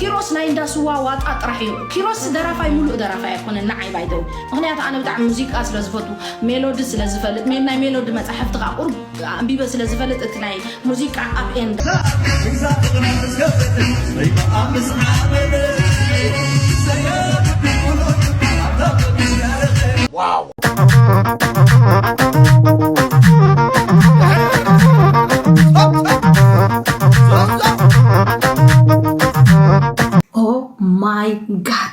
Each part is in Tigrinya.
ኪሮስ ናይ እንዳ ስዋ ዋጣ ጥራሕ እዩ። ኪሮስ ደራፋይ፣ ሙሉእ ደራፋይ ኣይኮነን ንዓይ ባይተው። ምኽንያቱ ኣነ ብጣዕሚ ሙዚቃ ስለ ዝፈቱ፣ ሜሎዲ ስለ ዝፈልጥ፣ ሜ-፣ ናይ ሜሎዲ መጻሕፍቲ ከዓ ቁሩብ ኣንቢበ ስለ ዝፈልጥ፣ እቲ ናይ ሙዚቃ ኣብ ኤንድ Oh my God.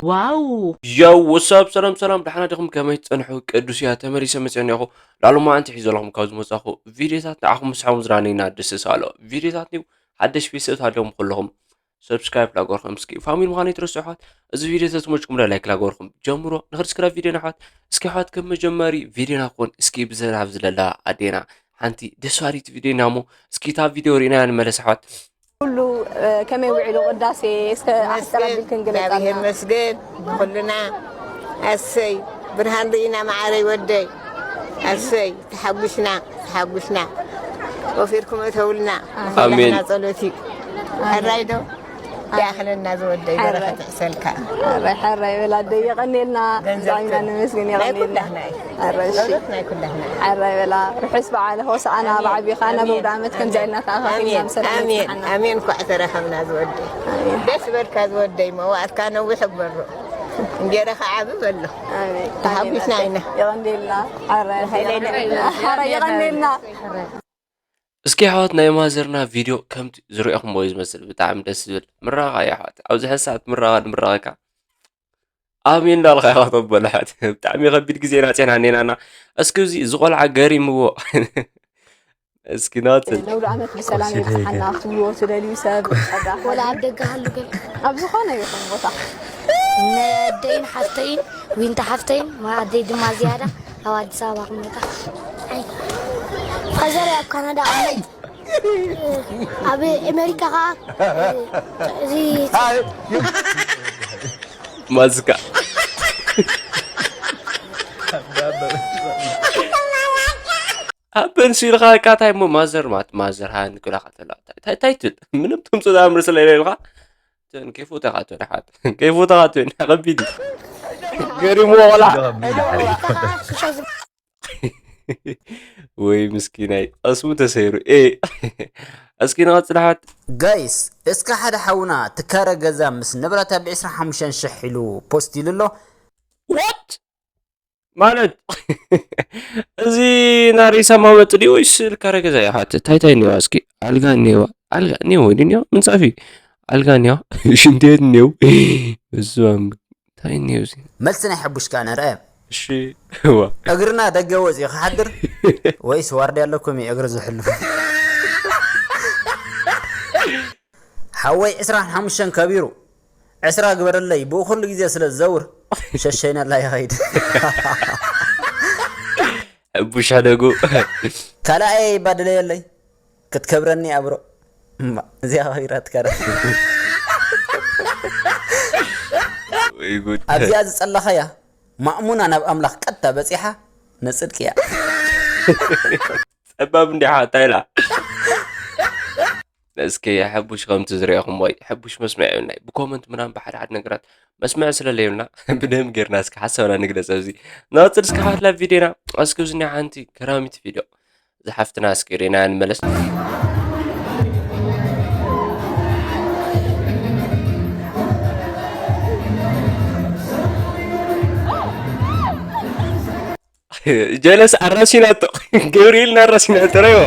Wow. Yo, what's up? ሰላም ሰላም፣ ደሓና ዲኹም? ከመይ ትጸንሑ? ቅዱስ እያ ተመሊሰ መጽአ እኒኹ። ላሉ መዓንቲ ሒዘ ኣለኹም ካብ ዝመጻኹ ቪድዮታት ንዓኹም ምስሓኹም ዝራነይና ደስ ሳሎ ቪድዮታት ኒው ሓደሽ ቤተሰብ ታደኹም ከለኹም ሰብስክራይብ ላገርኩም እስኪ ፋሚሊ ምዃኑ ይትረስዑ ኣሕዋት። እዚ ቪድዮ ተትመችኩም ዶ ላይክ ላገርኩም ጀምሮ። ንኽርስክራ ቪድዮ ኣሕዋት እስኪ ኣሕዋት ከም መጀመሪ ቪድዮና ክኾን እስኪ ብዘናብ ዝለላ ኣዴና ሓንቲ ደስ ባሪት ቪድዮ ኢና እሞ እስኪ እታ ቪድዮ ርኢና ንመለስ ኣሕዋት። ኩሉ፣ እ፣ ከመይ ውዒሉ ቅዳሴ እስከ ኣሕጽር ኣቢልክን ግለጻልና። እግዚኣብሔር ይመስገን ኩልና። ኣሰይ ብርሃን ርኢና መዓረይ ወደይ። ኣሰይ ተሓጉስና፣ ተሓጉስና። ወፊርኩም እተውልና። ኣሜን። ኣምላኽና ጸሎት እዩ። ሕራይ ዶ? ይኣኽለና ዝወደይ፣ ሕራይ። በረኸት ይዕሰልካ። ሕራይ፣ ሕራይ በላ ኣደይ፣ የቐኔልና። ገንዘብ ብጣዕሚ ኢና ነመስግን፣ ናይ የቐኔልና። ኩላህና እዩ። ሕራይ፣ እሺ። ጸሎት ናይ ኩላህና እዩ። ሕራይ በላ፣ ርሑስ በዓል ሆሳዕና ኣሜን። ብዓቢኻ ናብ ኣሜን። ኣውደ ዓመት ከምዚ ኣሜን። ኢልና ተኣኻኺብና ኣሜን። ብሰላም ኣሜን። የብጽሓና። ኣሜን። እንኳዕ ተረኸብና ዝወደይ። ኣሜን። ደስ በልካ ዝወደይ፣ መዋእልካ ነዊሕ እግበሮ። እንጌረኻ ዓቢ በሎ። ኣሜን። ተሓጒስና ኣሜን። ኢና። የቐኔልና። ሕራይ፣ ሕራይ፣ የቐኔልና። እስኪ ኣሕዋት ናይ ማዘርና ቪድዮ ከምቲ ዝሪኦኹምዎ እዩ ዝመስል፣ ብጣዕሚ ደስ ዝብል ምራቓ እዩ ኣሕዋት። ኣብዚ ሕዚ ሰዓት ምራቓ ንምራቐካ ኣሜን እንዳልካ ኢኻ ተበል ኣሕዋት። ብጣዕሚ ከቢድ ግዜ ኢና ጸና ኔናና። እስኪ እዚ፣ እዚ ቆልዓ ገሪምዎ። እስኪ ናጽል። ነውሪ ዓመት ብሰላም ይብጽሓና ክትብልዎ ትደልዩ ሰብ? ወላ ኣብ ደገ ሃሉ ግን ኣብ ዝኾነ ይኹን ቦታ። ነደይን ሓፍተይን፣ ዊንታ ሓፍተይን፣ ኣደይ ድማ ዝያዳ ኣብ ኣዲስ ኣበባ ክመጣ። ኣይ፣ ፋዘር ኣብ ካናዳ ኣሎ። ኣብ ኣሜሪካ ኸዓ፣ እዚ ማዝካ። ኣብ በንሱ ኢልካ፣ በቃ፣ እንታይ እሞ ማዘር ማት-፣ ማዘር ሃኒ ክብላካ ተላ። እንታይ፣ እንታይ ትብል? ምንም ትምጽእ ዝኣምር ስለ ኢለ ኢልካ። እተን ከይፎተኻ ትብል፣ ሓት። ከይፎተኻ ትብል፣ ከቢድ እዩ። ገሪምዎ ቆልዓ። ወይ ምስኪናይ፣ ቀስሙ ተሰይሩ። ኤ፣ እስኪ ንቐጽል፣ ሓት። ጋይስ፣ እስከ ሓደ ሓውና ትካረ ገዛ ምስ ንብረታ ብ ዕስራን ሓሙሽተን ሽሕ ኢሉ ፖስት ኢሉ ኣሎ። What? ማለት፣ እዚ ናሬ ሰማመጥ ድዩ ወይስ ልካረ ገዛ እዩ? ሓት፣ እንታይ እንታይ እኒዋ? እስኪ ኣልጋ እኒዋ፣ ኣልጋ እኒዋ፣ ወይ ድንዮ ምንጻፊ፣ ኣልጋ እኒዋ፣ ሽንት ቤት እኒው፣ እሱ እንታይ እኒው እዚ? መልሲ ናይ ሕቡሽካ ነረ። እሺ፣ እዋ። እግርና ደገ ወፂኡ ክሓድር ወይስ ዋርድያ ኣለኩም እዩ እግሪ ዝሕሉ? ሓወይ ዕስራን ሓሙሽተን ከቢሩ፣ ዕስራ ግበረለይ፣ ብኡ ኩሉ ግዜ ስለ ዝዘውር፣ ሸሸይነላ ይኸይድ። ሕቡሽ ሕደጉ። ካልኣየይ ባድለየለይ፣ ክትከብረኒ ኣብሮ። እማ፣ እዚኣ ከቢራትካ ዳ። ወይ ጉድ። ኣብዚኣ ዝጸለኸያ፣ ማእሙና ናብ ኣምላኽ ቀጥታ በጺሓ፣ ንጽድቂ እያ። ጸባብ እንዲኻ፣ እንታይ ኢላ? እስኪ ሕቡሽ ከምቲ ዝረኣኹም ወይ ሕቡሽ መስምዕ የብልናይ። ብኮመንት ምናምን ብሓደ ሓደ ነገራት መስምዕ ስለ ለየብልና ብደንብ ጌርና እስኪ ሓሳብና ንግለጽ። ኣብዚ ንቐጽል እስኪ ሓፍላ ቪድዮና እስኪ ኣብዚ ሓንቲ ገራሚት ቪድዮ ዝሓፍትና እስኪ ርኢና ንመለስ። ጀለስ ኣራሲናቶ፣ ገብርኤልን ኣራሲናቶ፣ ረይዎ።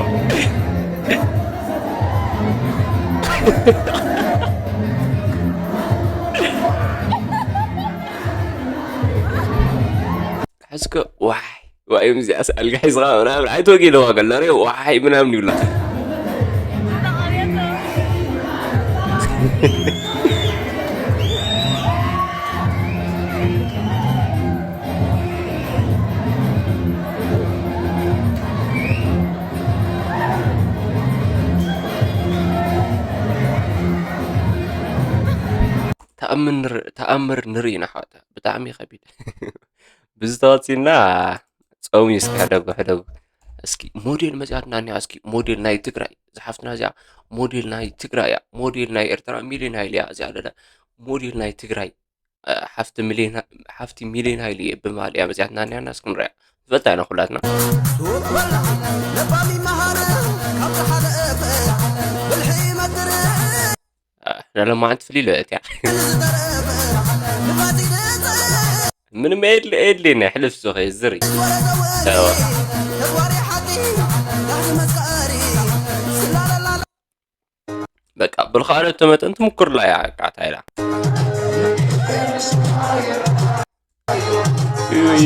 ሕዝከ ዋይ፣ ዋይ፣ እዚኣስ ኣልጋ ሒዝኻ ምናምን ኣይትወጊ ኢለዋ ከላ፣ ረይዎ፣ ዋይ ምናምን ይብላ። ተኣምር ንር-፣ ተኣምር ንርኢ ኢና ኣሕዋት። ብጣዕሚ ከቢድ። ብዝተወፂና ጸውሚ እስኪ ሕደጉ፣ ሕደጉ። እስኪ ሞዴል መጺኣትና እኒኣ። እስኪ ሞዴል ናይ ትግራይ፣ ዝሓፍትና እዚኣ ሞዴል ናይ ትግራይ እያ። ሞዴል ናይ ኤርትራ ሚሊዮን ሃይለ እያ። እዚኣ ደለ ሞዴል ናይ ትግራይ፣ እ፣ ሓፍቲ ሚሊዮን፣ ሓፍቲ ሚሊዮን ሃይለ እየ ብምባል እያ መጺኣትና እኒኣ። እስኪ ንሪኣ። ንፈልጣ ኢና ኩላትና። ሱቅ በላዕ ለባም ይመሃር ካብ ዝሓለፈ ብልሒ ይመድር። እ፣ ንሎማዓንቲ ፍልይ ኢለ እያ። ዝደረፈ ልባቲ ደጸ ምንም የድሊ፣ የድልየኒ፣ ሕልፍ ሱኸ ዝሪ። ወረ ዘወሪ ተግባሪ ሓቂ ዳሕሪ መስካሪ ስላለላ በቃ ብልኻለት መጠን ትምኩርላ እያ። በቃ እንታይ ኢላ? ኡይ።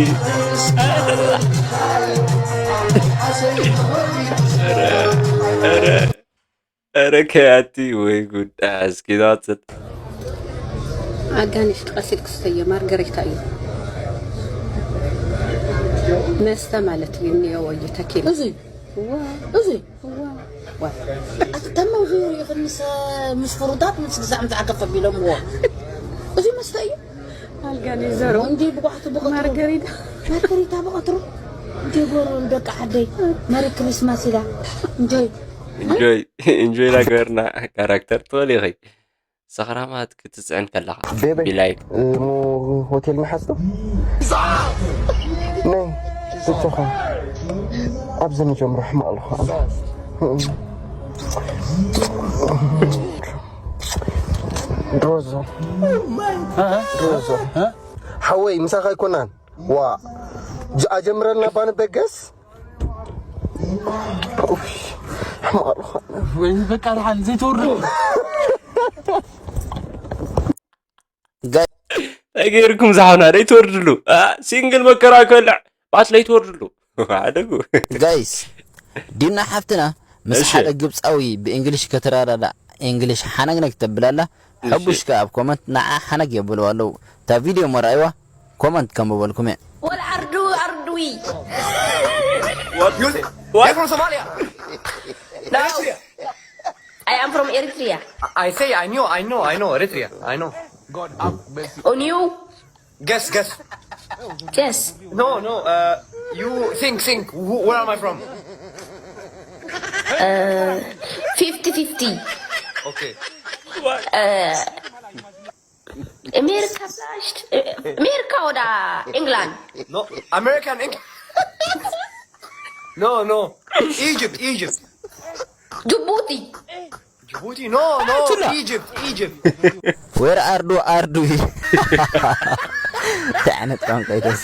ኧረ፣ ኧረ፣ ኧረ ከያቲ ወይ ጉድ። እስኪ ዛጽት። ኣጋንሽ ቀስ ኢልክ ስተየ ማርገሪታ እዩ መስተ ማለት እዩ። እኒኦ ወዩ ተኪል እዚ እዋ እዚ እዋ እዋ ኣቲ ተመው ዝሪእኽን ምስ ምስ ፍሩታት ምስ ግዛዕ ምትዓከፍ ኣቢሎምዎ እዚ መስተ እዩ። ኣልጋኒ ዘሮ እንዲ ብጓሕቲ ብቐትሩ ማርገሪታ ማርገሪታ ብቐትሩ እንዲ ጎሩ ደቂ ዓደይ መሪ ክሪስማስ ኢላ እንጆይ ኢንጆይ ኢንጆይ ላገርና ካራክተር ትበል ኢኺ። ሰኽራማት ክትጽዕን ከለኻ ቤበይ ቢላይት እሞ ሆቴል ምሓዝቶ ነይ ብቻኻ ኣብዚ ንጀምሮ ሕማቕ ኣለኹ ኣነ ሮዛ ሮዛ ሓወይ ምሳኻ ኣይኮናን ዋ ጅ- ኣጀምረልና ባንበገስ ኡፍ፣ ሕማቕ ኣለኹ ኣነ ወይ በቃ ደሓን ዘይተወርዱ እንታይ ገይርኩም ዝሓውና ደይትወርድሉ አ? ሲንግል መከራ ከልዕ ባት ለይትወርድሉ ሓደጉ ጋይስ ዲና ሓፍትና ምስ እሺ። ሓደ ግብፃዊ ብእንግሊሽ ከተረዳዳ እንግሊሽ ሓነግነግ ተብል ኣላ ሕቡሽ ከኣ ኣብ ኮመንት ንዓ ሓነግ የብልዋ ኣለዉ እታ ቪድዮ እሞ ረኣይዋ ኮመንት ከንብበልኩም እየ What are do are doing? You're from Somalia? No, Eritrea? I am from Eritrea. I say I know, I know, I know Eritrea. I know. On you? Guess, guess. Yes. No, no. Uh, you think, think. Who, where am I from? Fifty fifty. Okay. America flashed. America or the England? No, American Eng- No, no. Egypt, Egypt. Djibouti. Djibouti? No, no. Egypt, Egypt. Where are do are do እንታይ ዓይነት ቋንቋ ይተስ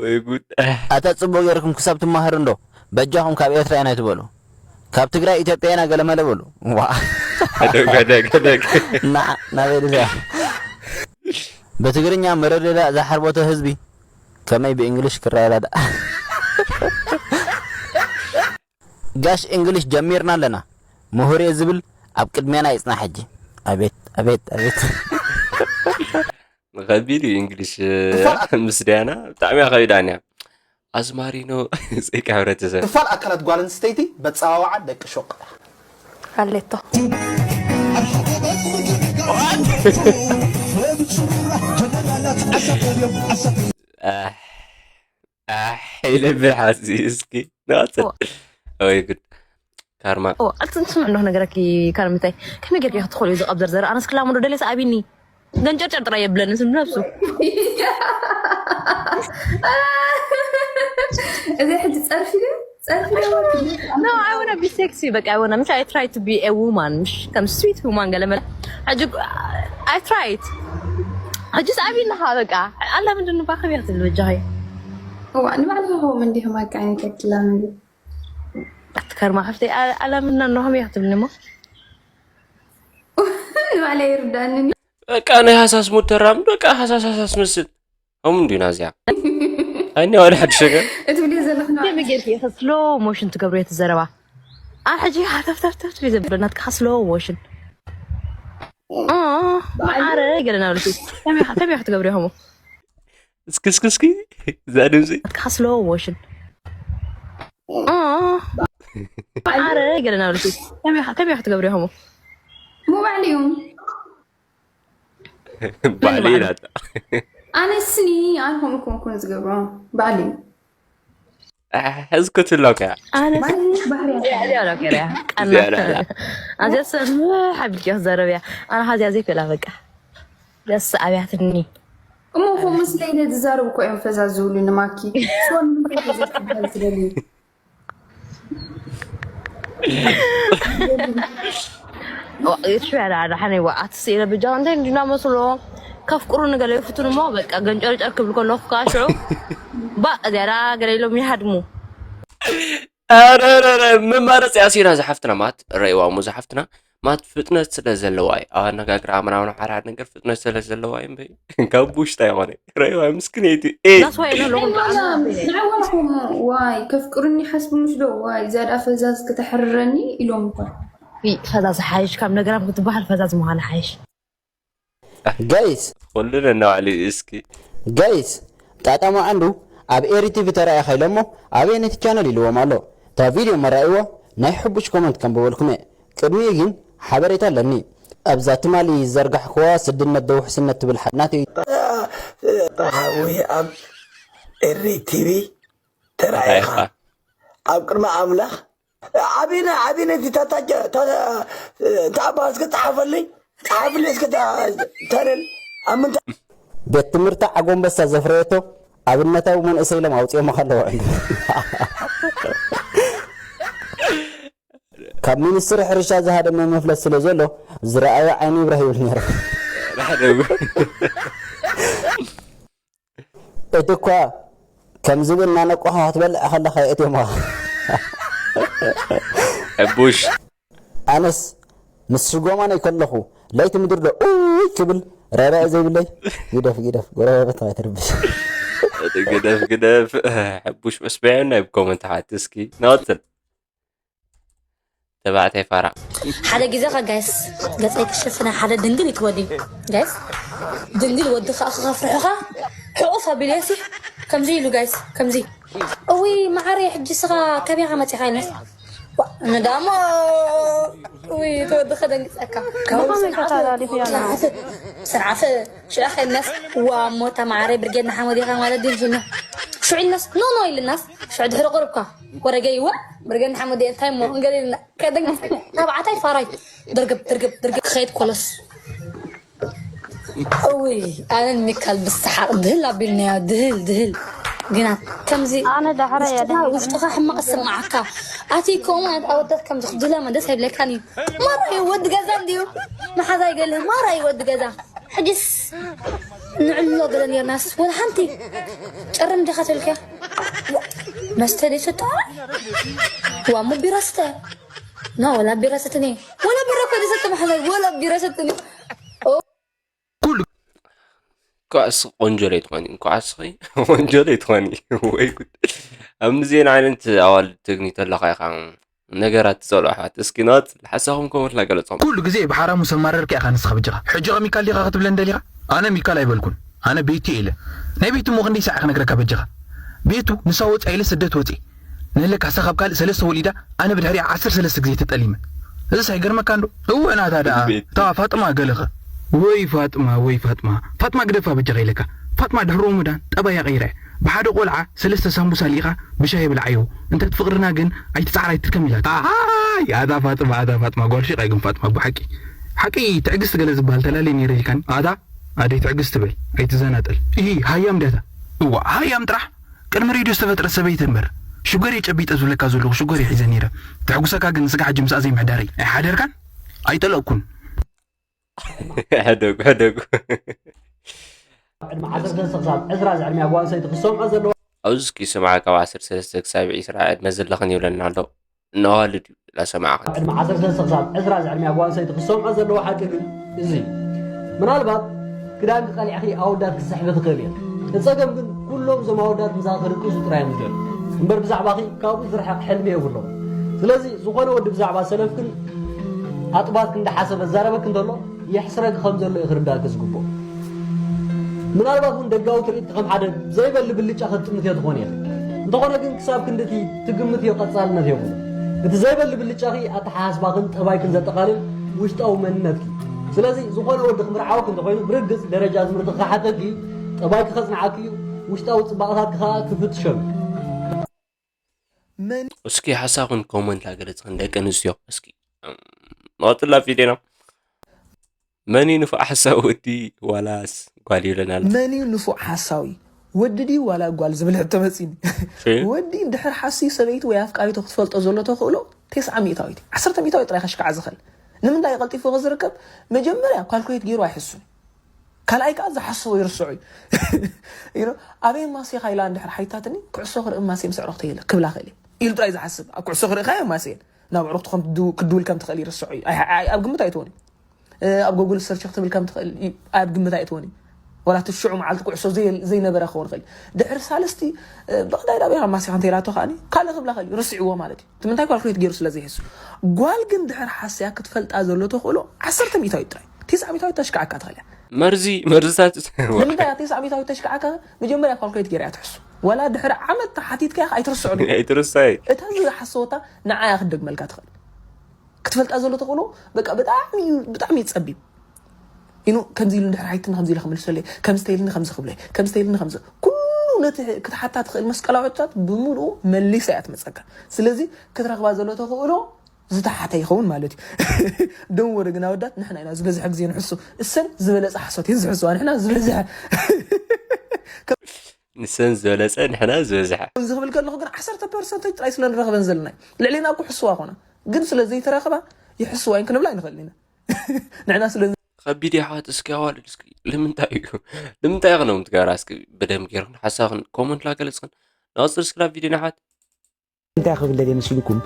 ወይ ጉድ ኣታ ፅቡቅ ገይርኩም ክሳብ ትማሃሩ እንዶ በጃኹም ካብ ኤርትራ ኢና ትበሉ ካብ ትግራይ ኢትዮጵያ ኢና ገለመለ በሉ ዋ ሓደግ ሓደግ ሓደግ ናበይ ድዛ ብትግርኛ መረዳዳ ዝሓርበቶ ህዝቢ ከመይ ብእንግሊሽ ክረዳዳ ጋሽ እንግሊሽ ጀሚርና ኣለና ምሁር እየ ዝብል ኣብ ቅድሜና ይፅናሕ ሕጂ ኣቤት ኣቤት ኣቤት ከቢድ እዩ እንግሊሽ ምስ ዳያና ብጣዕሚ እያ ከቢዳን እያ ኣዝማሪኖ ጸይቂ ሕብረተሰብ ክፋል ኣካላት ጓል ኣንስተይቲ በፀዋውዓ ደቂ ሹቕ ኣለቶ ኣሕ ኢለ ብሓዚ እስኪ ናተ ወይ ጉድ ካርማ ኣልትንስምዕ እንዶ ነገረኪ ካርምታይ ከመይ ጌርኪ ክትኽእሉ እዩ ዝቐብ ዘርዘር ኣነስ ክላሙዶ ደሌስ ኣቢኒ ገንጨርጨር ጥራይ የብለኒ ስም ነብሱ እዚ ሕጂ ጸርፊ ዶ ጸርፊ ዶ No, I wanna be sexy. Like I wanna. مش I try to be a woman. مش كم sweet woman. قال ملا. حاجة. I tried. حاجة أبي لها بقى. على من دون باخذ يغتل الوجهي. هو أنا بعرف هو من دي ما كان يكتل من دي. أتكر ما خفتي. على من إنهم يغتل نمو. ما عليه يردانني. በቃ ናይ ሃሳስ ሙድ ተራምድ በቃ ሃሳስ ሃሳስ ምስል ከምኡ እንዲና እዚኣ ኣይኒ ዋላ ሓድሽ ነገር እትብልዮ ዘለኽና ከመይ ጌርኪ ኢኺ ስሎ ሞሽን ትገብርዮ እቲ ዘረባ ኣብ ሕጂ ሃተፍተፍተፍ ትብሊ ዘብሎ ናትካ ስሎ ሞሽን ማዓረ ገለ ናብልኪ ከመይ ኢኻ ትገብርዮ ከምኡ እስኪ እስኪ እስኪ እዛ ድምፂ ናትካ ስሎ ሞሽን ማዓረ ገለ ናብልኪ ከመይ ኢኻ ትገብርዮ ከምኡ ሞባይል እዩ ባዕሊ ኢላታ ኣነስኒ ኣነ ከምኡ ኮንኩን ዝገብሮ ባዕሊ እዩ ሕዝኩትሎ ከያ ኣነ ማንሽ ባህርያ እዚኣ ዶ ገርያ ቀና እዚኣ ዶ እያ። ኣዚኣ ሰምሕ ኣቢልኪ ክዘረብ እያ። ኣነ ሓዚኣ ዘይክእላ በቃ ደስ ኣብያትኒ። እሞ እኮ ምስ ለይለ ዝዛረብ እኮ እዮም ፈዛዝ ዝብሉ ንማኪ ሶን ምንታይ ዘትበሃል ዝደሊ ሽያዳ ሓነይ ዋ ኣትስኢለ ብጃ እንታይ እንዲና መስሎ ከፍቅሩ ንገለ ይፍትኑ እሞ በቃ ገንጨርጨር ክብል ከለኹ ከዓ ሽዑ ባ እዚኣ ገለ ኢሎም ይሃድሙ። ኣረረረ መማረፂ ኣሲና ዝሓፍትና ማት ረእዋ እሞ ዝሓፍትና ማት ፍጥነት ስለ ዘለዋ እዩ። ኣብ ኣነጋግራ ምናምን ሓድሓድ ነገር ፍጥነት ስለ ዘለዋ እዩ እምበይ ካብ ውሽጣ ይኾነ ረእዋ ምስክነይቲ ኤ ዳስዋይ ነው ለኹም ንዕወልኩም ዋይ ከፍቅሩኒ ሓስቡ ምሽ ዶ ዋይ ዝያዳ ፈዛዝ ከተሕርረኒ ኢሎም እኳ ፈዛዝ ሓይሽ ካብ ነገራም ክትበሃል ፈዛዝ ምዃን ሓይሽ። ጋይስ ኩሉ ነናባዕሉ እዩ እስኪ ጋይስ ጣጣ መዓንዱ ኣብ ኤሪ ቲቪ ተራኢኻ ኢሎሞ ኣበየነይቲ ቻነል ኢልዎም ኣሎ እታ ቪድዮ መራእይዎ ናይ ሕቡሽ ኮመንት ከንብበልኩም እየ ቅድሚኡ ግን ሓበሬታ ኣለኒ ኣብዛ ትማሊ ዝዘርጋሕክዋ ስድነት ዶ ውሕስነት ትብል ሓድናት እዩ ወይ ኣብ ኤሪ ቲቪ ተራኢኻ ኣብ ቅድሚ ኣምላኽ ዓቢነ ዓቢነ እቲ ታታጀ እንተ ኣባ እስከ ጸሓፈልኝ ጸሓፍልኝ እስከ ተረል ኣብ ምንታይ ቤት ትምህርቲ ዓጎንበሳ ዘፍረየቶ ኣብነታዊ መንእሰይ ኢሎም ኣውፅኦሞ ከለዉ ካብ ሚኒስትሪ ሕርሻ ዝሃደመ መፍለስ ስለ ዘሎ ዝረኣዮ ዓይኒ ይብረህ ይብል ነይሩ። እቲ እኳ ከም ዝብኢ እናነቆኻ ክትበልዕ ከለኻ የእትዮምኻ። ሕቡሽ ኣነስ ምስ ሽጎማነይ ከለኹ ለይቲ ምድሪ ዶ ኡይ ክብል ረረአ ዘይብለይ ግደፍ ግደፍ ጎረባብትኻ ኣይትርብሽ። ግደፍ ግደፍ ሕቡሽ መስበያ ናይ ኮመንት ሓቲ እስኪ ናወፅል ተባዕታይ ፋራ ሓደ ግዜ ኸ ጋይስ ገፀይ ክሸፍነ ሓደ ድንግል ይትወዲ ጋይስ ድንግል ወዲ ከዓ ክኸፍርሑኻ ሕቑፍ ኣቢለሲ ከምዚ ኢሉ ጋይስ ከምዚ እዊ መዓረይ ሕጂ ስኻ ከቢኻ መፂኻ ኢልነስ ንዳሞ እዊ ተወዲ ከደንግፀካ ብኸመይ ተተላሊኹ ያና ስርዓት ሽዑ ከይልናስ ዋሞ ተማዓረይ ብርጌድ ንሓመድ ኢኻ ማለት ድዩ ኢልና ሽዑ ኢልናስ ኖ ኖ ኢልናስ ሽዑ ድሕሪ ቁርብካ ወረገይዋ ብርጌድ ንሓመድ እንታይ እሞ እንገሊልና ከደንግፀካ ታብዓታይ ፋራይ ድርግብ ድርግብ ድርግብ ክኸይድ ኮለስ እውይ ኣነን ሚካል ብሰሓቕ ድህል ኣቢልናዮ ድህል ድህል ግና ከምዚ ኣነ ዳሕራ እያ ውሽጥኻ ውሽጥኻ ሕማቕ ዝስምዓካ ኣቲ ከምኡ ዓይነት ኣወዳት ከምዚ ክድለመ ደስ ኣይብለካን እዩ ማራ እዩ ወዲ ገዛ እንድዩ መሓዛ ይገልህ ማራ እዩ ወዲ ገዛ ሕጅስ ንዕሎ ገለ ኔርናስ ወላ ሓንቲ ጨርም ዲኻ ተልከ መስተ ደይሰጠ ዋሞ ቢራ ስተ ና ወላ ቢራ ሰተኒ ወላ ቢራ እኮ ደይሰጠ መሓዛ ወላ ቢራ ሰተኒ ኩሉ እንኳዕ እስኺ ቆንጆ ለይትኾኒ እንኳዕ እስኺ ቆንጆ ለይትኾኒ ወይ ጉድ ኣብ ምዚአን ዓይነት ኣዋልድ ተግኒ ተለኻ ኢኻ ነገራት ትፀልኦ ኣሕዋት እስኪ ናወፅል ሓሳኹም ከምኡ ኢልና ገለፆም ኩሉ ግዜ ብሓራሙ ሰማረርካ ኢኻ ንስኻ በጃኻ ሕጂ ኸ ሚካል ዲኻ ክትብለን ደሊኻ ኣነ ሚካል ኣይበልኩን ኣነ ቤቲ ኢለ ናይ ቤቲ እሞ ክንደይ ሳዕ ክነግረካ በጃኻ ቤቱ ንሳ ወፅያ ኢለ ስደት ወፅየ ንህለካ እሳ ካብ ካልእ ሰለስተ ወሊዳ ኣነ ብድሕሪኣ ዓሰርተ ሰለስተ ግዜ ተጠሊመ እዚስ ኣይገርመካ እንዶ እወ ናታ ደኣ እታ ፋጥማ ገለኸ ወይ ፋጥማ ወይ ፋጥማ ፋጥማ ግደፋ በጃኻ ኢለካ ፋጥማ ድሕሪ ሮሞዳን ጠባያ ቀይራ እያ ብሓደ ቆልዓ ሰለስተ ሳምቡሳ ልኢኻ ብሻሂ ብልዓዮ እንተ ትፍቕርና ግን ኣይትፅዓር ኣይትድከም ኢላታ ኣይ ኣታ ፋጥማ ኣታ ፋጥማ ጓል ሺቕ ኣይግን ፋጥማ ብሓቂ ሓቂ ትዕግስቲ ገለ ዝበሃል ተላለየ ነይረ ኢልካኒ ኣታ ኣደይ ትዕግስቲ በል ኣይትዘናጠል እሂ ሃያም ድያታ እዋ ሃያም ጥራሕ ቅድሚ ሬድዮ ዝተፈጥረት ሰበይቲ እምበር ሽጎርየ ጨቢጠ ዝብለካ ዘለኹ ሽጎርየ ሒዘ ነይረ ተሕጉሰካ ግን ንስጋ ሕጂ ምስኣ ዘይምሕዳረይ ኣይሓደርካን ኣይጠለቕኩን ሕደጉ ሕደጉ ዕድመ ዓሰርተ ክሳብ ዕስራ ዝዕድሚያ ጓል ኣንስተይቲ ክሰምዖ ዘለዎ ኣብዚ እስኪ ስምዓ ካብ ዓሰርተ ሰለስተ ክሳብ ዒስራ ዕድመ ዘለኽን ይብለና ኣሎ እናዋልድ እዩ ላሰማዕኽን ዕድመ ዓሰርተ ክሳብ ዕስራ ዝዕድሚያ ጓል ኣንስተይቲ ክሰምዖ ዘለዎ ሓቂ ግን እዚ እዩ ምናልባት ክዳንኪ ቀሊዕኺ ኣወዳት ክስሕቢ ትኽእል እየ እቲ ጸገም ግን ኩሎም እዞም ኣወዳት ምሳኺ ክድቅሱ ጥራይ እዮም ዝደልዩ እምበር ብዛዕባኺ ካብኡ ዝርሕቕ ሕልሚ የብሎም ስለዚ ዝኾነ ወዲ ብዛዕባ ሰለፍክን ኣጥባትክን እንዳሓሰበ ዛረበኪ እንተሎ የሕስረኪ ከም ዘሎ እዩ ክርዳእኪ ዝግብኦ ምናልባት እውን ደጋዊ ትርኢትኪ ከም ሓደ ዘይበሊ ብልጫ ከትጥምትዮ ትኾኒ ኢኺ እንተኾነ ግን ክሳብ ክንድቲ ትግምትዮ ቀጻልነት የብሉን እቲ ዘይበሊ ብልጫኺ ኣተሓሳስባኽን ጠባይክን ዘጠቓልል ውሽጣዊ መንነትኪ ስለዚ ዝኾነ ወዲ ክምርዓወኪ እንተኾይኑ ብርግጽ ደረጃ ትምህርቲ ክሓተኪ እዩ ጠባይኪ ከጽንዓኪ እዩ ውሽጣዊ ጽባቐታትኪ ከኣ ክፍትሸሉ እስኪ ሓሳኹን ኮመንት ኣገለጽኽን ደቂ ኣንስትዮ። እስኪ ንቐጽላ ፊቴና። መን እዩ ንፉዕ ሓሳብ፣ ወዲ ዋላስ ጓል ይብለና ኣሎ። መን እዩ ንፉዕ ሓሳዊ፣ ወዲ ድዩ ዋላ ጓል ዝብል ሕቶ መጺኒ። ወዲ ድሕር ሓስዩ ሰበይቱ ወይ ኣፍቃሪቱ ክትፈልጦ ዘሎ ተኽእሎ ተስዓ ሚእታዊት፣ ዓሰርተ ሚእታዊት ጥራይ ከሽክዓ ዝኽእል። ንምንታይ ቀልጢፉ ዝርከብ? መጀመርያ ካልኩሌት ገይሩ ኣይሕሱን። ካልኣይ ከዓ ዝሓስቦ ይርስዑ እዩ። ኣበይ ማሴኻ ኢላ እንድሕር ሓይታትኒ፣ ኩዕሶ ክርኢ ማሴ ምስ ኣዕሩኽተይ ኢለ ክብላ ክእል እየ ኢሉ ጥራይ ዝሓስብ። ኣብ ኩዕሶ ክርኢ ካዮ ማሴ ናብ ኣዕሩኽቱ ከም ክትድውል ከም ትኽእል ይርስዑ እዩ። ኣብ ግምት ኣይትወን እዩ። ኣብ ጎግል ሰርች ክትብል ከም ትኽእል ኣብ ግምት ኣይትወን እዩ። ወላ እቲ ሽዑ መዓልቲ ኩዕሶ ዘይነበረ ክኸውን ይኽእል። ድሕሪ ሳልስቲ ብቕዳይ ዳበይ ካብ ማሲኻ እንተይላቶ ከዓኒ ካልእ ክብላ ክእል እዩ። ርስዕዎ ማለት እዩ። እቲ ምንታይ ካልኩሌት ገይሩ ስለ ዘይሕሱ። ጓል ግን ድሕር ሓስያ ክትፈልጣ ዘሎ ተኽእሎ ዓሰርተ ሚእታዊት ጥራይ። ተስዓ ሚእታዊት ተሽክዓካ ትኽእል እያ። መርዚ መርዝታት። ንምንታይ እያ ተስዓ ሚእታዊት ተሽክዓካ? መጀመርያ ካልኩሌት ገይራ እያ ትሕሱ። ወላ ድሕሪ ዓመት ተሓቲትካ ኣይትርስዑ። ኣይትርሳይ። እታ ዝሓሰወታ ንዓያ ክትደግመልካ ትኽእል። ክትፈልጣ ዘሎ ተኽእሎ በቃ ብጣዕሚ እዩ፣ ብጣዕሚ እዩ ጸቢብ። ኢኑ ከምዚ ኢሉ እንድሕር ሓይትና ከምዚ ኢሉ ክምልሰለይ፣ ከምዚ ተይልኒ ከምዚ ክብለይ፣ ከምዚ ተይልኒ ከምዚ፣ ኩሉ ነቲ ክትሓታ ትኽእል መስቀላዊ ሕቶታት ብምሉኡ መሊሳ እያ ትመጸካ። ስለዚ ክትረኽባ ዘሎ ተኽእሎ ዝተሓተ ይኸውን ማለት እዩ። ደንወሪ ግን ኣወዳት ንሕና ኢና ዝበዝሐ ግዜ ንሕሱ። እሰን ዝበለጸ ሓሶት እየን ዝሕስዋ፣ ንሕና ዝበዝሐ። ንሰን ዝበለጸ ንሕና ዝበዝሐ። ዝኽብል ከለኹ ግን ዓሰርተ ፐርሰንት ጥራይ ስለ ንረኽበን ዘለና እዩ። ልዕሌና እኮ ሕስዋ ኮና፣ ግን ስለ ዘይተረኽባ ይሕስዋ እየን ክንብላ ኣይንኽእልን ኢና። ንሕና ስለ ከቢድ የሕዋት እስኪ ኣዋልድ እስኪ ልምንታይ እዩ ልምንታይ ኢኽን ከምኡ ትገብራ? እስኪ ብደም ገይርክን ሓሳብክን ኮመንት ላገለጽክን ንቐጽል እስኪ ናብ ቪድዮ ንሓት። እንታይ ክብል ደልየ መሲልኩም?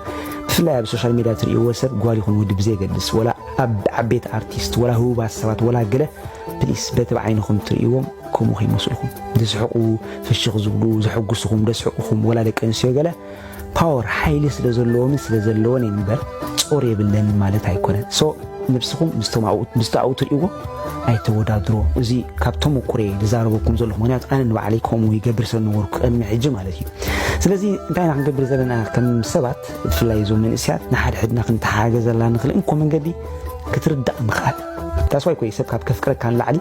ብፍላይ ኣብ ሶሻል ሚድያ ትርእይዎ ሰብ ጓል ይኹን ወዲ ብዘየገድስ፣ ወላ ኣብ ዓበይቲ ኣርቲስት፣ ወላ ህቡባት ሰባት፣ ወላ ገለ፣ ፕሊስ በቲ ብዓይንኹም ትርእይዎም ከምኡ ከይመስልኩም። ዝስሕቑ፣ ፍሽኽ ዝብሉ፣ ዘሐጉስኹም፣ ዘስሕቑኹም፣ ወላ ደቂ ኣንስትዮ ገለ፣ ፓወር፣ ሓይሊ ስለ ዘለዎምን ስለ ዘለወን እየን እምበር ጾር የብለንን ማለት ኣይኮነን። ሶ ነብስኹም ምስቶም ኣብኡ ምስቲ ኣብኡ ትርእይዎ ኣይተወዳድርዎ። እዚ ካብ ተመኩሮየ ዝዛረበኩም ዘለኹ፣ ምኽንያቱ ኣነ ንባዕለይ ከምኡ ይገብር ስለ ዝነበርኩ ቅድሚ ሕጂ ማለት እዩ። ስለዚ እንታይ ኢና ክንገብር ዘለና ከም ሰባት፣ ብፍላይ እዞም መንእሰያት ንሓድሕድና ክንተሓጋገዘላ ንኽእል እንኮ መንገዲ ክትርዳእ ምኽኣል። ታስዋይ ኮይ ሰብ ካብ ከፍቅረካ ንላዕሊ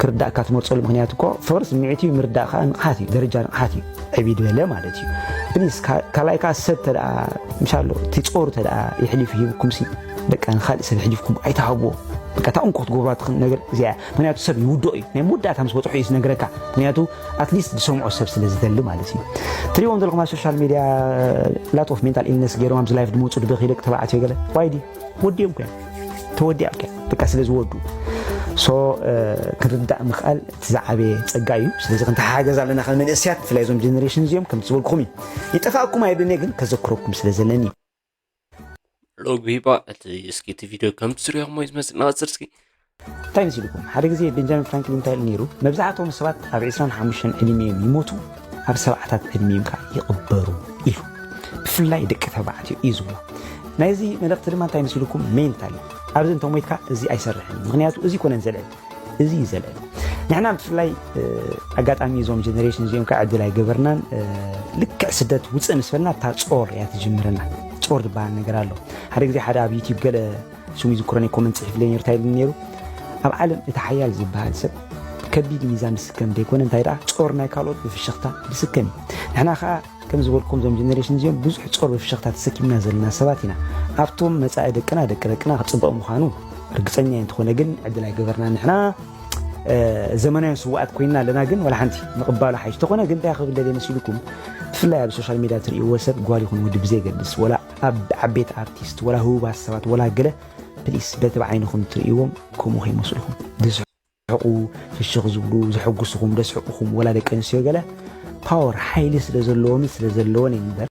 ክርዳእካ ትመርጸሉ ምኽንያት እኮ ፍቕሪ ስምዒት እዩ፣ ምርዳእ ከዓ ንቕሓት እዩ፣ ደረጃ ንቕሓት እዩ። ዕብይ ዝበለ ማለት እዩ። ፕሊስ ካልኣይ ከዓ ሰብ ተደኣ ምሻሎ እቲ ጾሩ ተደኣ የሕሊፉ ሂብኩም ሲ በቃ ንኻልእ ሰብ ኣሕሊፍኩም ኣይትሃብዎ። በቃ እታ እንኮ ክትገብራ ትኽእል ነገር እዚኣ እያ። ምኽንያቱ ሰብ ይውድኦ እዩ። ናይ መወዳእታ ምስ በፅሖ እዩ ዝነግረካ። ምኽንያቱ ኣትሊስት ዝሰምዖ ሰብ ስለ ዝደሊ ማለት እዩ። ትሪእዎም ዘለኹም ኣብ ሶሻል ሚድያ ላት ኦፍ ሜንታል ኢልነስ ገይሮም ኣብዚ ላይፍ ድመፁ ድበኺ ደቂ ተባዕትዮ ገለ ዋይዲ ወዲኦም ኮ ተወዲኦም ከ በቃ ስለ ዝወዱ ሶ ክንርዳእ ምኽኣል እቲ ዝዓበየ ፀጋ እዩ። ስለዚ ክንተሓጋገዝ ኣለና ከም መንእስያት ብፍላይ እዞም ጀነሬሽን እዚኦም ከምቲ ዝበልኩኹም እዩ። ይጠፋእኩም ኣይብልን እየ ግን ከዘክረኩም ስለ ዘለኒ እዩ። ሎግ ቢባ እቲ እስኪ እቲ ቪድዮ ከም ትስሪዮ ሞ ዝመስል ናጽር እስኪ እንታይ መሲልኩም ሓደ ግዜ ቤንጃሚን ፍራንክሊን እንታይ ኢሉ ነይሩ? መብዛሕትኦም ሰባት ኣብ ዕስራን ሓሙሽተን ዕድሚኦም ይሞቱ፣ ኣብ ሰብዓታት ዕድሚኦም ከዓ ይቕበሩ ኢሉ። ብፍላይ ደቂ ተባዕትዮ እዩ ዝብሎ። ናይዚ መልእኽቲ ድማ እንታይ መሲልኩም? ሜንታል እዩ። ኣብዚ እንተሞይትካ እዚ ኣይሰርሕን እዩ። ምኽንያቱ እዚ ኮነን ዘልዕል እዚ እዩ ዘልዕል። ንሕና ብፍላይ ኣጋጣሚ እዞም ጀነሬሽን እዚኦም ከዓ ዕድል ኣይገበርናን። ልክዕ ስደት ውፅእ ምስ በልና እታ ጾር እያ ትጅምረና። ጾር ዝበሃል ነገር ኣሎ። ሓደ ግዜ ሓደ ኣብ ዩቲዩብ ገለ ስሙ ይዝክሮን ኮመንት ፅሒፍለይ ነይሩ እንታይ ኢሉኒ ነይሩ? ኣብ ዓለም እቲ ሓያል ዝበሃል ሰብ ከቢድ ሚዛን ዝስከም ዘይኮነ እንታይ ደኣ ጾር ናይ ካልኦት ብፍሽኽታ ዝስከም እዩ። ንሕና ከዓ ከም ዝበልኩም እዞም ጀነሬሽን እዚኦም ብዙሕ ጾር ብፍሽኽታ ተሰኪምና ዘለና ሰባት ኢና። ኣብቶም መጻኢ ደቅና ደቂ ደቅና ክጽበቕ ምዃኑ ርግጸኛ እየ። እንተኾነ ግን ዕድል ኣይገበርና ንሕና ዘመናውያን ስዋኣት ኮይንና ኣለና። ግን ዋላ ሓንቲ ምቕባሉ ሓይሽ ተኾነ ግን እንታይ ክብል ደልየ መሲልኩም? ብፍላይ ኣብ ሶሻል ሚድያ ትርእይዎ ሰብ ጓል ይኹን ወዲ ብዘየገድስ ወላ ኣብ ዓበይቲ ኣርቲስት ወላ ህቡባት ሰባት ወላ ገለ ፕሊስ በቲ ብዓይንኹም ትርእይዎም ከምኡ ከይመስልኩም። ዝስሕቁ ፍሽኽ ዝብሉ ዘሐጉስኹም ዘስሕቁኹም ወላ ደቂ ኣንስትዮ ገለ ፓወር ሓይሊ ስለ ዘለዎምን ስለ ዘለወን እየን እምበር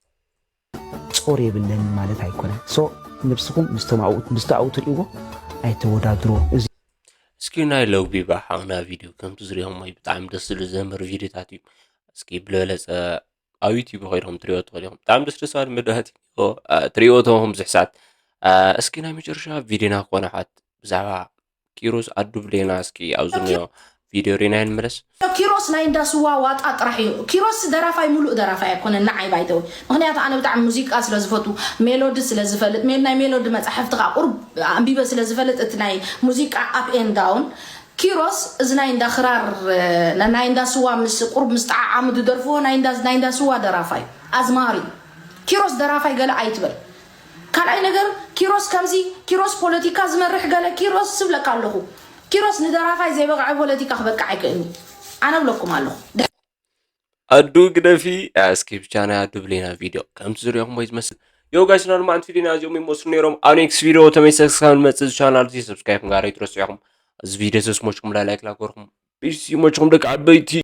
ጾር የብለንን ማለት ኣይኮነን። ሶ ነብስኹም ምስቶም ኣብኡ ምስቲ ኣብኡ ትርእይዎ ኣይተወዳድርዎ። እዚ እስኪ ናይ ሎግ ቢባ ሓቕና ቪድዮ ከምቲ ዝሪኦሞ እዩ ብጣዕሚ ደስ ዝብል ዘምር ቪድዮታት እዩ። እስኪ ብለበለፀ ኣብ ዩቲዩብ ኮይድኩም ትሪኦ ትኽእሉ ኢኹም። ብጣዕሚ ደስ ደስ ባል መዳወቲ ትሪኦ ተኹም ብዙሕ ሰዓት። እስኪ ናይ መጨረሻ ቪድዮና ክኾነ ሓት ብዛዕባ ኪሮስ ኣዱብሌና እስኪ ኣብዚ ንዮ ቪድዮ ሪና ንመለስ። ኪሮስ ናይ እንዳ ስዋ ዋጣ ጥራሕ እዩ። ኪሮስ ደራፋይ ሙሉእ ደራፋይ ኣይኮነን ንዓይ ባይተው። ምኽንያቱ ኣነ ብጣዕሚ ሙዚቃ ስለ ዝፈቱ ሜሎዲ ስለ ዝፈልጥ ሜል ናይ ሜሎዲ መጻሕፍቲ ከዓ ቁርብ ኣንቢበ ስለ ዝፈልጥ እቲ ናይ ሙዚቃ up and down ኪሮስ እዚ ናይ እንዳ ክራር ናይ እንዳ ስዋ ምስ ቁርብ ምስ ጠዓዓሙ ዝደርፍዎ ናይ እንዳ ናይ እንዳ ስዋ ደራፋይ ኣዝማሪ ኪሮስ ደራፋይ ገለ ኣይትበል። ካልኣይ ነገር ኪሮስ ከምዚ ኪሮስ ፖለቲካ ዝመርሕ ገለ ኪሮስ ስብለካ ኣለኹ። ኪሮስ ንደራፋይ ዘይበቕዐ ፖለቲካ ክበቅዕ ኣይክእልኒ። ኣነ ብለኩም ኣለኹ። ኣዱ ግደፊ። እስኪ ብቻ ናይ ኣዱ ብሌና ቪድዮ ከምቲ ዝሪኦኹም ወይ ዝመስል። ዮ ጋይስ፣ ናልማዕንቲ ቪድዮና እዚኦም ይመስሉ ነይሮም። ኣብ ኔክስት ቪድዮ ተመይሰ ክሳብ ንመፅእ ቻናል እዚ ሰብስክራይብ ምግባር ኣይትረስዑ ኢኹም። እዚ ቪድዮ ተስሞችኩም ላይ ላይክ ላገርኩም ቢስ ይመችኩም ደቂ ዓበይቲ።